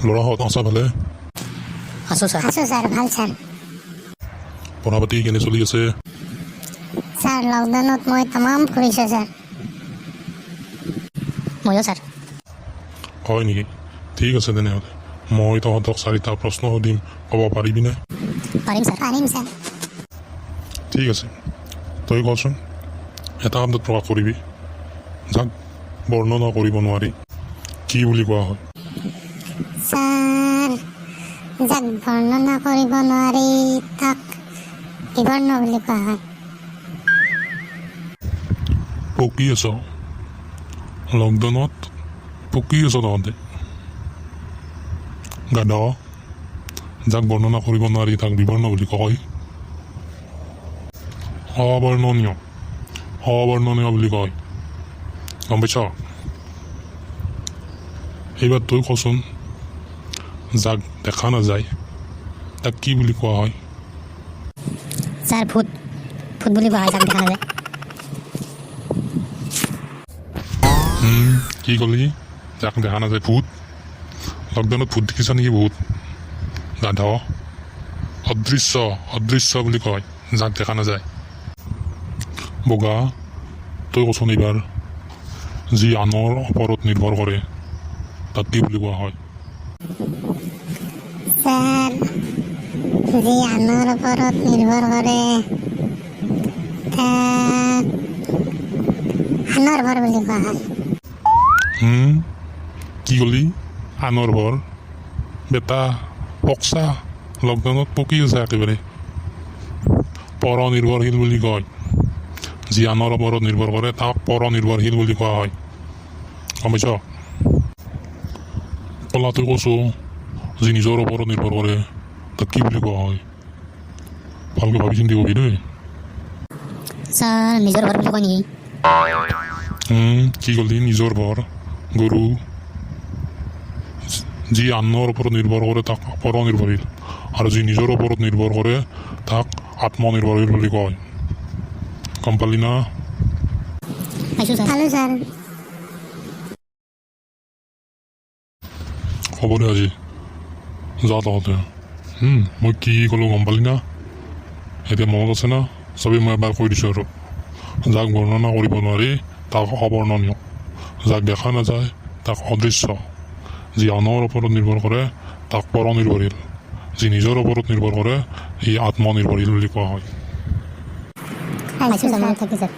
ল'ৰাহঁত, আছা ভালে? আছোঁ ছাৰ। আছোঁ ছাৰ, ভাল ছাৰ। পঢ়া পাতি কেনে চলি আছে? ছাৰ, লকডাউনত মই তামাম ফুৰিছোঁ ছাৰ। ময়ো ছাৰ। হয় নেকি? ঠিক আছে তেনেহ'লে, মই তহঁতক চাৰিটা প্ৰশ্ন সুধিম, ক'ব পাৰিবিনে? পাৰিম ছাৰ। পাৰিম ছাৰ। ঠিক আছে, তই কচোন, এটা শব্দত প্ৰকাশ কৰিবি, যাক বৰ্ণনা কৰিব নোৱাৰি কি বুলি কোৱা হয়? ছাৰ, যাক বৰ্ণনা কৰিব নোৱাৰি তাক বিবৰ্ণ বুলি কোৱা হয়। পকি আছ, লকডাউনত পকি আছ তহঁতে। গাধ, যাক বৰ্ণনা কৰিব নোৱাৰি তাক বিবৰ্ণ বুলি কয়। অবৰ্ণনীয়, অবৰ্ণনীয় বুলি কয়, গম পাইছ? এইবাৰ তই কচোন, যাক দেখা নাযায় তাক কি বুলি কোৱা হয়? ছাৰ, ভূত, ভূত বুলি কোৱা হয় যাক দেখা নাযায়। কি ক'লি? যাক দেখা নাযায় ভূত? লকডাউনত ভূত দেখিছা নেকি? ভূত, গাধ। অদৃশ্য, অদৃশ্য বুলি কয় যাক দেখা নাযায়। বগা, তই কচোন এইবাৰ, যি আনৰ ওপৰত নিৰ্ভৰ কৰে তাক কি বুলি কোৱা হয়? ছাৰ, যি আনৰ ওপৰত নিৰ্ভৰ কৰে তাক আনৰ ভৰ বুলি কোৱা হয়। কি ক'লি? আনৰ ভৰ? বেটা পকচা, লকডাউনত পকি আছে একেবাৰে। পৰনিৰ্ভৰশীল বুলি কয়। যি আনৰ ওপৰত নিৰ্ভৰ কৰে তাক পৰনিৰ্ভৰশীল বুলি কোৱা হয়, গম পাইছ? কলাটো কৈছোঁ, যি নিজৰ ওপৰত নিৰ্ভৰ কৰে তাক কি বুলি কোৱা হয়? ভালকৈ ভাবি চিন্তি কবি দেই। ছাৰ, নিজৰ ভৰ বুলি কয় নেকি? কি ক'লি? নিজৰ ভৰ? গৰু। যি আনৰ ওপৰত নিৰ্ভৰ কৰে তাক পৰনিৰ্ভৰশীল আৰু যি নিজৰ ওপৰত নিৰ্ভৰ কৰে তাক আত্মনিৰ্ভৰশীল বুলি কয়, গম পালি না? পাইছোঁ ছাৰ। পালোঁ ছাৰ। হ'ব দে আজি, যা তহঁতে। মই কি ক'লোঁ গম পালি না? এতিয়া মনত আছে না চবেই? মই এবাৰ কৈ দিছোঁ আৰু। যাক বৰ্ণনা কৰিব নোৱাৰি তাক অবৰ্ণনীয়, যাক দেখা নাযায় তাক অদৃশ্য, যি আনৰ ওপৰত নিৰ্ভৰ কৰে তাক পৰনিৰ্ভৰশীল, যি নিজৰ ওপৰত নিৰ্ভৰ কৰে সি আত্মনিৰ্ভৰশীল বুলি কোৱা হয়। পাইছোঁ পাইছোঁ ছাৰ। ছাৰ। মনত থাকিল ছাৰ।